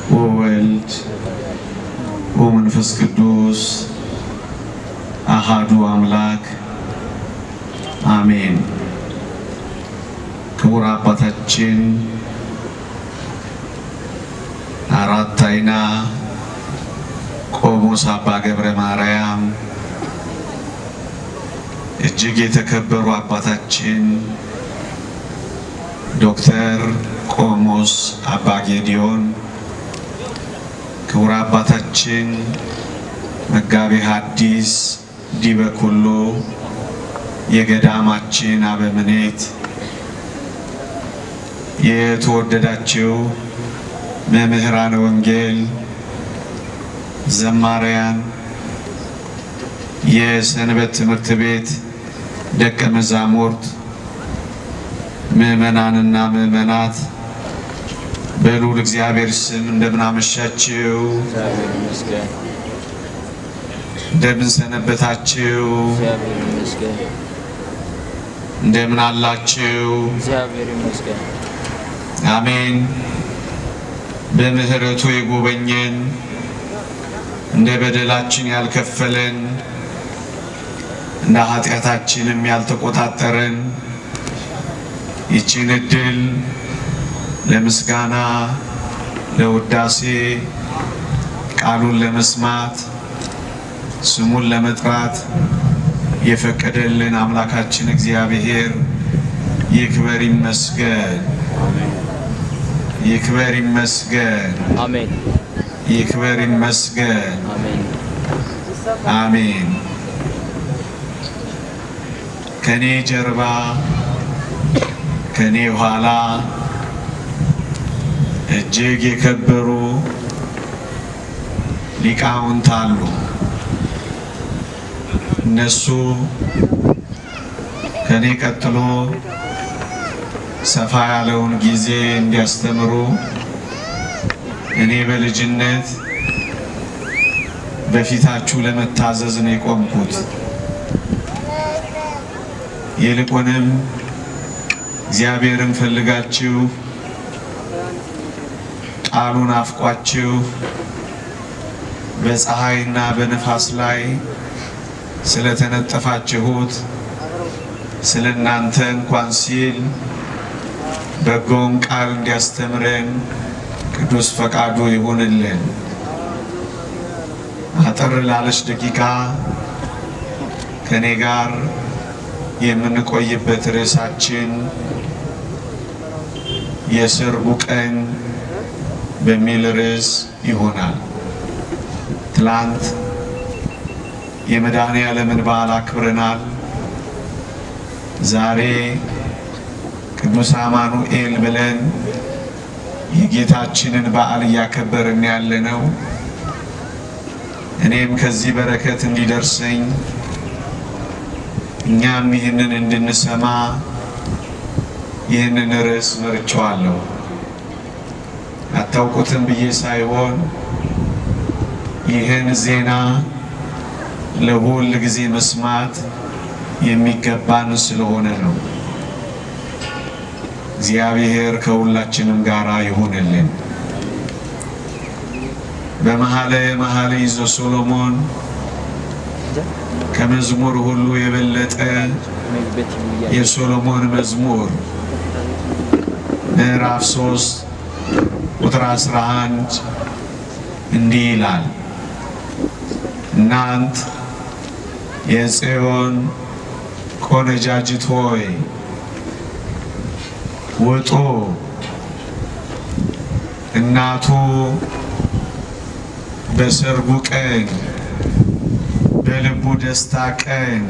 ወወልድ ወመንፈስ ቅዱስ አሃዱ አምላክ አሜን። ክቡር አባታችን አራት አይና ቆሞስ አባ ገብረ ማርያም፣ እጅግ የተከበሩ አባታችን ዶክተር ቆሞስ አባ ጌዲዮን፣ ክቡር አባታችን መጋቤ ሐዲስ ዲበኩሉ የገዳማችን አበምኔት፣ የተወደዳችሁ መምህራነ ወንጌል፣ ዘማሪያን፣ የሰንበት ትምህርት ቤት ደቀ መዛሙርት፣ ምዕመናንና ምዕመናት፣ በልዑል እግዚአብሔር ስም እንደምን አመሻችሁ? እግዚአብሔር ይመስገን። እንደምን ሰነበታችሁ? እግዚአብሔር ይመስገን። እንደምን አላችሁ? እግዚአብሔር ይመስገን። አሜን። በምሕረቱ የጎበኘን፣ እንደ በደላችን ያልከፈለን፣ እንደ ኃጢአታችንም ያልተቆጣጠረን፣ ይቺን እድል ለምስጋና፣ ለውዳሴ፣ ቃሉን ለመስማት፣ ስሙን ለመጥራት የፈቀደልን አምላካችን እግዚአብሔር ይክበር ይመስገን። ይክበር ይመስገን። አሜን። ይክበር ይመስገን። አሜን። አሜን። ከኔ ጀርባ ከኔ ኋላ እጅግ የከበሩ ሊቃውንት አሉ። እነሱ ከኔ ቀጥሎ ሰፋ ያለውን ጊዜ እንዲያስተምሩ እኔ በልጅነት በፊታችሁ ለመታዘዝ ነው የቆምኩት። ይልቁንም እግዚአብሔርን ፈልጋችሁ፣ ቃሉን አፍቋችሁ፣ በፀሐይና በነፋስ ላይ ስለተነጠፋችሁት ስለ እናንተ እንኳን ሲል በጎውን ቃል እንዲያስተምረን ቅዱስ ፈቃዱ ይሁንልን። አጠር ላለች ደቂቃ ከኔ ጋር የምንቆይበት ርዕሳችን የሰርጉ ቀን በሚል ርዕስ ይሆናል። ትላንት የመድኃኔ ዓለምን በዓል አክብረናል። ዛሬ ቅዱስ አማኑኤል ብለን የጌታችንን በዓል እያከበርን ያለነው። እኔም ከዚህ በረከት እንዲደርሰኝ፣ እኛም ይህንን እንድንሰማ ይህንን ርዕስ መርጬዋለሁ። አታውቁትም ብዬ ሳይሆን ይህን ዜና ለሁል ጊዜ መስማት የሚገባን ስለሆነ ነው። እግዚአብሔር ከሁላችንም ጋር ይሁንልን። በመኃልየ መኃልይ ዘሶሎሞን ከመዝሙር ሁሉ የበለጠ የሶሎሞን መዝሙር ምዕራፍ 3 ቁጥር 11 እንዲህ ይላል፦ እናንት የጽዮን ቆነጃጅት ሆይ፣ ውጡ፣ እናቱ በሰርጉ ቀን፣ በልቡ ደስታ ቀን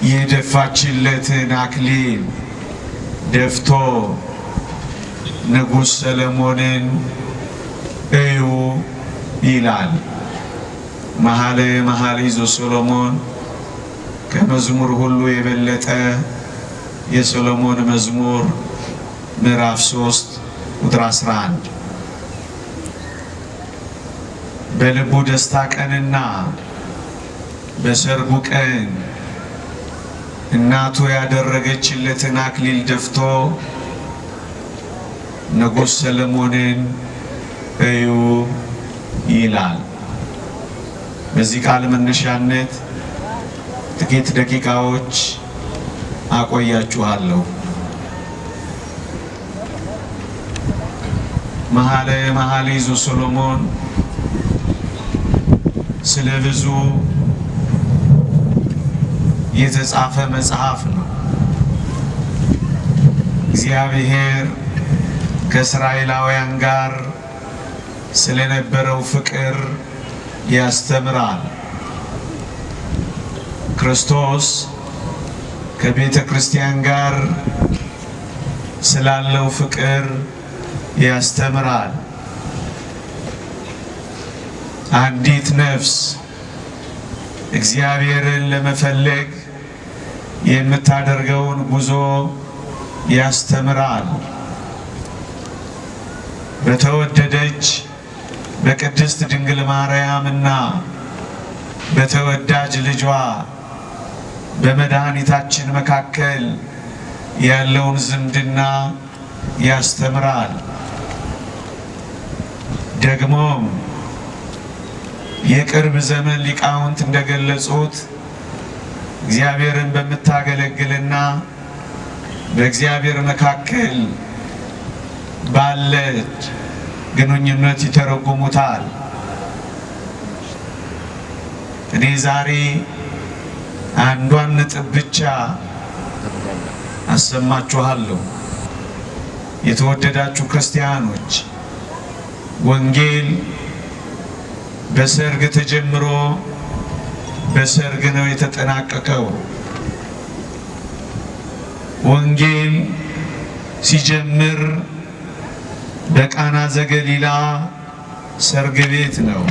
የደፋችለትን አክሊል ደፍቶ ንጉሥ ሰለሞንን እዩ ይላል። መኃልየ መኃልይ ዘሶሎሞን ከመዝሙር ሁሉ የበለጠ የሶሎሞን መዝሙር ምዕራፍ 3 ቁጥር 11። በልቡ ደስታ ቀንና በሰርጉ ቀን እናቱ ያደረገችለትን አክሊል ደፍቶ ንጉሥ ሰለሞንን እዩ ይላል። በዚህ ቃል መነሻነት ጥቂት ደቂቃዎች አቆያችኋለሁ። መኃልየ መኃልይ ዘሰሎሞን ስለ ብዙ የተጻፈ መጽሐፍ ነው። እግዚአብሔር ከእስራኤላውያን ጋር ስለነበረው ፍቅር ያስተምራል። ክርስቶስ ከቤተ ክርስቲያን ጋር ስላለው ፍቅር ያስተምራል። አንዲት ነፍስ እግዚአብሔርን ለመፈለግ የምታደርገውን ጉዞ ያስተምራል። በተወደደች በቅድስት ድንግል ማርያምና በተወዳጅ ልጇ በመድኃኒታችን መካከል ያለውን ዝምድና ያስተምራል። ደግሞም የቅርብ ዘመን ሊቃውንት እንደገለጹት እግዚአብሔርን በምታገለግልና በእግዚአብሔር መካከል ባለ ግንኙነት ይተረጉሙታል። እኔ ዛሬ አንዷን ነጥብ ብቻ አሰማችኋለሁ። የተወደዳችሁ ክርስቲያኖች፣ ወንጌል በሰርግ ተጀምሮ በሰርግ ነው የተጠናቀቀው። ወንጌል ሲጀምር በቃና ዘገሊላ ሰርግ ቤት ነው።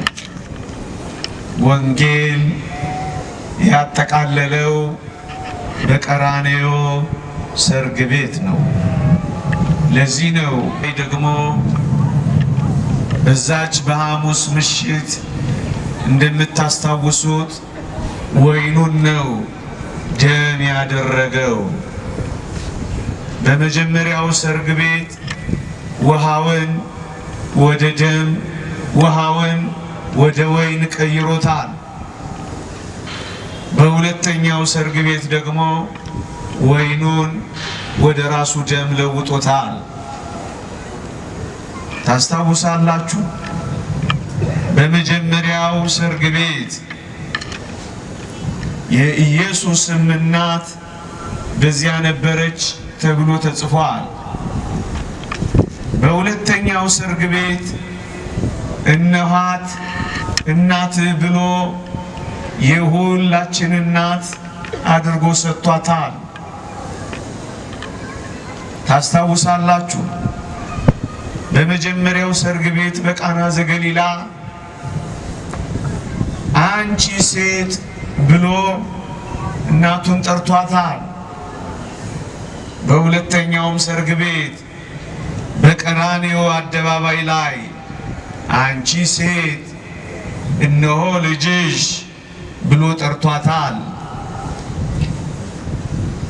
ወንጌል ያጠቃለለው በቀራንዮ ሰርግ ቤት ነው። ለዚህ ነው ደግሞ በዛች በሐሙስ ምሽት እንደምታስታውሱት ወይኑን ነው ደም ያደረገው። በመጀመሪያው ሰርግ ቤት ውሃውን ወደ ደም፣ ውሃውን ወደ ወይን ቀይሮታል። በሁለተኛው ሰርግ ቤት ደግሞ ወይኑን ወደ ራሱ ደም ለውጦታል። ታስታውሳላችሁ? በመጀመሪያው ሰርግ ቤት የኢየሱስም እናት በዚያ ነበረች ተብሎ ተጽፏል። በሁለተኛው ሰርግ ቤት እነኋት እናት ብሎ የሁላችን እናት አድርጎ ሰጥቷታል። ታስታውሳላችሁ? በመጀመሪያው ሰርግ ቤት በቃና ዘገሊላ አንቺ ሴት ብሎ እናቱን ጠርቷታል። በሁለተኛውም ሰርግ ቤት በቀራንዮ አደባባይ ላይ አንቺ ሴት እነሆ ልጅሽ ብሎ ጠርቷታል።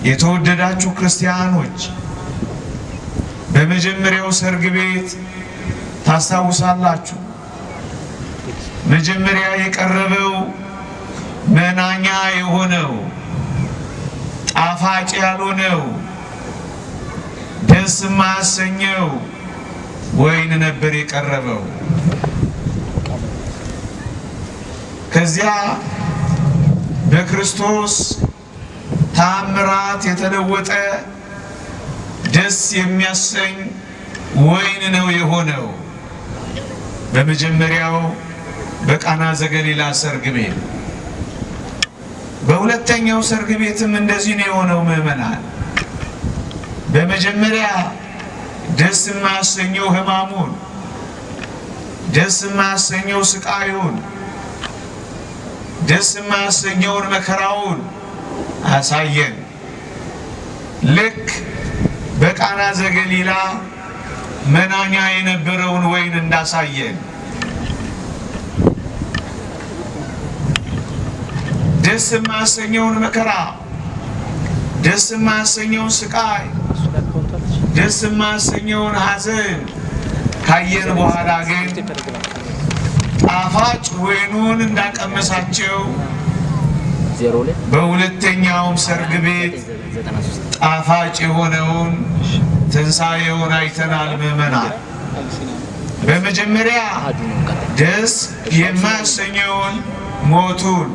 የተወደዳችሁ ክርስቲያኖች፣ በመጀመሪያው ሰርግ ቤት ታስታውሳላችሁ፣ መጀመሪያ የቀረበው መናኛ የሆነው ጣፋጭ ያልሆነው ደስ የማያሰኘው ወይን ነበር የቀረበው። ከዚያ በክርስቶስ ታምራት የተለወጠ ደስ የሚያሰኝ ወይን ነው የሆነው። በመጀመሪያው በቃና ዘገሊላ ሰርግ ቤት፣ በሁለተኛው ሰርግ ቤትም እንደዚህ ነው የሆነው። ምዕመናን፣ በመጀመሪያ ደስ የማያሰኘው ሕማሙን፣ ደስ የማያሰኘው ስቃዩን፣ ደስ የማያሰኘውን መከራውን አሳየን። ልክ በቃና ዘገሊላ መናኛ የነበረውን ወይን እንዳሳየን ደስ የማያሰኘውን መከራ፣ ደስ የማያሰኘውን ስቃይ፣ ደስ የማያሰኘውን ሐዘን ካየን በኋላ ግን ጣፋጭ ወይኑን እንዳቀመሳቸው በሁለተኛውም ሰርግ ቤት ጣፋጭ የሆነውን ትንሣኤውን አይተናል። ምዕመናን፣ በመጀመሪያ ደስ የማያሰኘውን ሞቱን፣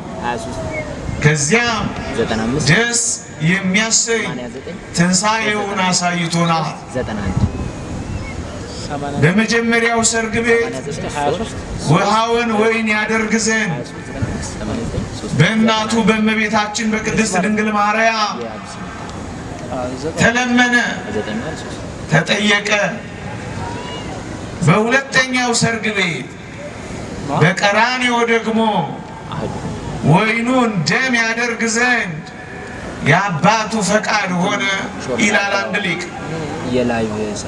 ከዚያም ደስ የሚያሰኝ ትንሣኤውን አሳይቶናል። በመጀመሪያው ሰርግ ቤት ውሃውን ወይን ያደርግ ዘንድ በእናቱ በእመቤታችን በቅድስት ድንግል ማርያም ተለመነ፣ ተጠየቀ። በሁለተኛው ሰርግ ቤት በቀራንዮ ደግሞ ወይኑን ደም ያደርግ ዘንድ የአባቱ ፈቃድ ሆነ ይላል አንድ ሊቅ።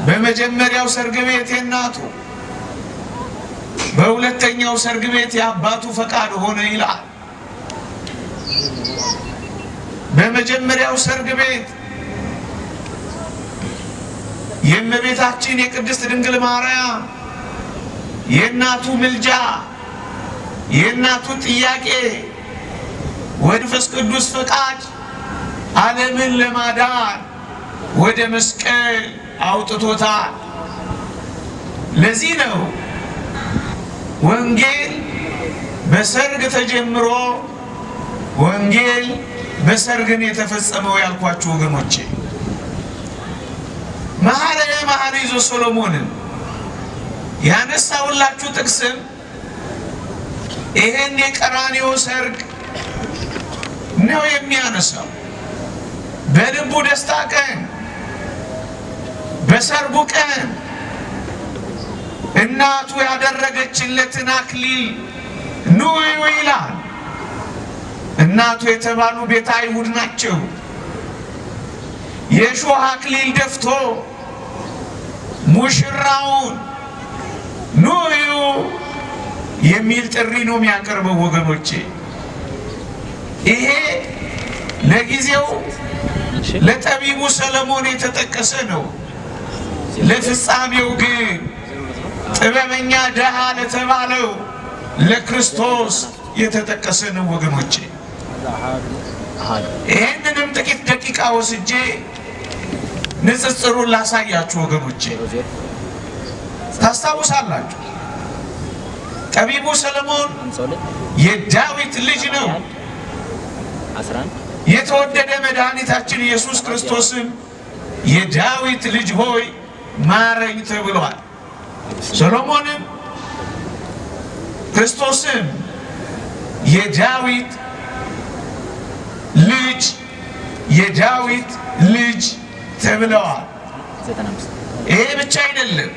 በመጀመሪያው ሰርግ ቤት የእናቱ፣ በሁለተኛው ሰርግ ቤት የአባቱ ፈቃድ ሆነ ይላል። በመጀመሪያው ሰርግ ቤት የእመቤታችን የቅድስት ድንግል ማርያም የእናቱ ምልጃ፣ የእናቱ ጥያቄ ወመንፈስ ቅዱስ ፈቃድ ዓለምን ለማዳን ወደ መስቀል አውጥቶታል። ለዚህ ነው ወንጌል በሰርግ ተጀምሮ ወንጌል በሰርግን የተፈጸመው ያልኳችሁ ወገኖቼ። መኃልየ መኃልይ ዘሰሎሞንን ያነሳሁላችሁ ጥቅስም ይሄን የቀራንዮ ሰርግ ነው የሚያነሳው። በልቡ ደስታ ቀን፣ በሰርጉ ቀን እናቱ ያደረገችለትን አክሊል ኑ እዩ ይላል። እናቱ የተባሉ ቤተ አይሁድ ናቸው። የእሾህ አክሊል ደፍቶ ሙሽራውን ኑ እዩ የሚል ጥሪ ነው የሚያቀርበው ወገኖቼ። ይሄ ለጊዜው ለጠቢቡ ሰለሞን የተጠቀሰ ነው። ለፍጻሜው ግን ጥበበኛ ደሃ ለተባለው ለክርስቶስ የተጠቀሰ ነው ወገኖቼ። ይህንንም ጥቂት ደቂቃ ወስጄ ንጽጽሩን ላሳያችሁ ወገኖቼ። ታስታውሳላችሁ፣ ጠቢቡ ሰለሞን የዳዊት ልጅ ነው። የተወደደ መድኃኒታችን ኢየሱስ ክርስቶስም የዳዊት ልጅ ሆይ ማረኝ ተብሏል። ሰሎሞንም ክርስቶስም የዳዊት ልጅ የዳዊት ልጅ ተብለዋል። ይሄ ብቻ አይደለም።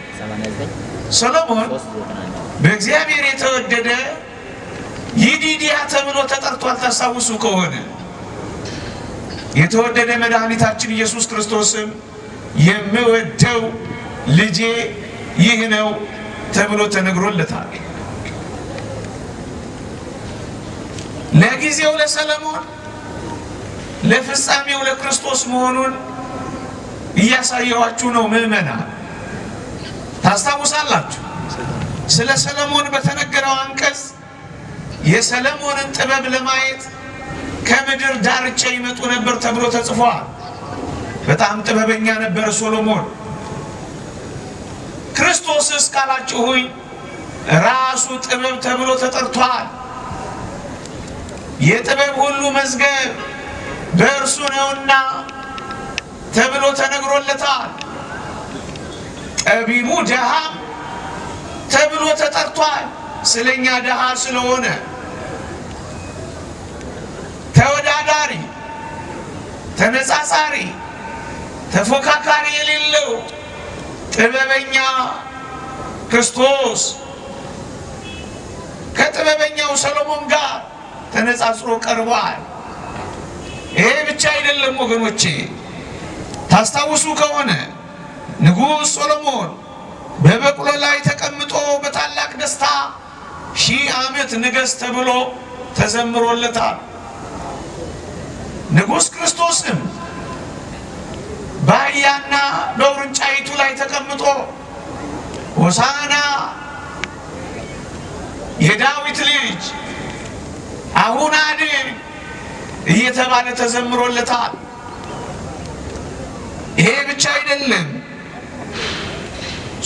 ሰሎሞን በእግዚአብሔር የተወደደ ይዲድያ ተብሎ ተጠርቷል። ታስታውሱ ከሆነ የተወደደ መድኃኒታችን ኢየሱስ ክርስቶስም የምወደው ልጄ ይህ ነው ተብሎ ተነግሮለታል። ለጊዜው ለሰለሞን ለፍጻሜው ለክርስቶስ መሆኑን እያሳየኋችሁ ነው። ምዕመናን ታስታውሳላችሁ። ስለ ሰለሞን በተነገረው አንቀጽ የሰለሞንን ጥበብ ለማየት ከምድር ዳርቻ ይመጡ ነበር ተብሎ ተጽፏል። በጣም ጥበበኛ ነበር ሶሎሞን። ክርስቶስስ ካላችሁኝ ራሱ ጥበብ ተብሎ ተጠርቷል። የጥበብ ሁሉ መዝገብ በእርሱ ነውና ተብሎ ተነግሮለታል። ጠቢቡ ደሃም ተብሎ ተጠርቷል። ስለኛ ደሃ ስለሆነ ተወዳዳሪ፣ ተነጻጻሪ፣ ተፎካካሪ የሌለው ጥበበኛ ክርስቶስ ከጥበበኛው ሰሎሞን ጋር ተነጻጽሮ ቀርቧል። ይሄ ብቻ አይደለም ወገኖቼ፣ ታስታውሱ ከሆነ ንጉሥ ሶሎሞን በበቅሎ ላይ ተቀምጦ በታላቅ ደስታ 1000 ዓመት ንገስ ተብሎ ተዘምሮለታል። ንጉሥ ክርስቶስም በአህያ በአህያና በውርንጫይቱ ላይ ተቀምጦ ሆሳዕና የዳዊት ልጅ አሁን አድን እየተባለ ተዘምሮለታል። ይሄ ብቻ አይደለም።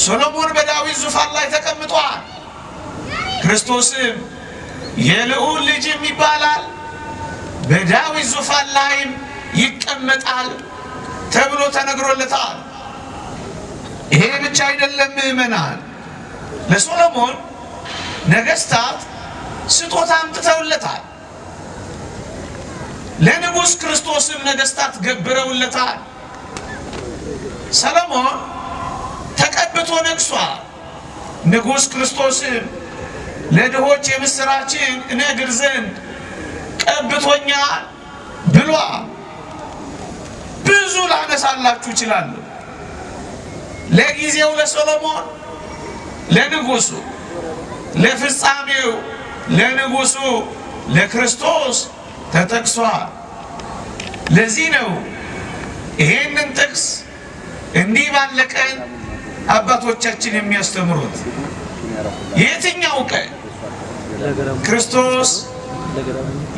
ሶሎሞን በዳዊት ዙፋን ላይ ተቀምጧል። ክርስቶስም የልዑል ልጅም ይባላል፣ በዳዊት ዙፋን ላይም ይቀመጣል ተብሎ ተነግሮለታል። ይሄ ብቻ አይደለም ምዕመናን፣ ለሶሎሞን ነገስታት ስጦታ አምጥተውለታል። ለንጉሥ ክርስቶስም ነገስታት ገብረውለታል። ሰሎሞን ተቀብቶ ነግሷል። ንጉሥ ክርስቶስም ለድሆች የምሥራችን እነግር ዘንድ ቀብቶኛል ብሏል። ብዙ ላነሳላችሁ እችላለሁ። ለጊዜው ለሰሎሞን ለንጉሱ፣ ለፍጻሜው ለንጉሱ ለክርስቶስ ተጠቅሷል። ለዚህ ነው ይሄንን ጥቅስ እንዲህ ባለ ቀን አባቶቻችን የሚያስተምሩት። የትኛው ቀን? ክርስቶስ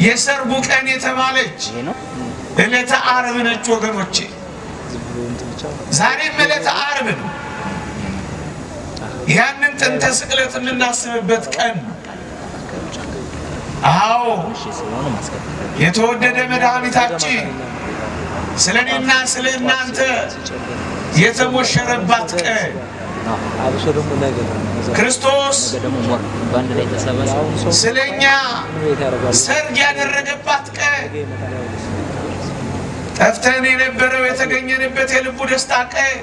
የሰርጉ ቀን የተባለች ዕለተ ዓርብ ነች ወገኖቼ። ዛሬም ዕለተ ዓርብ ነው። ያንን ጥንተ ስቅለት የምናስብበት ቀን ነው። አዎ የተወደደ መድኃኒታችን ስለ እኔና ስለ እናንተ የተሞሸረባት ቀን ክርስቶስ ስለ እኛ ሰርግ ያደረገባት ቀን፣ ጠፍተን የነበረው የተገኘንበት የልቡ ደስታ ቀን፣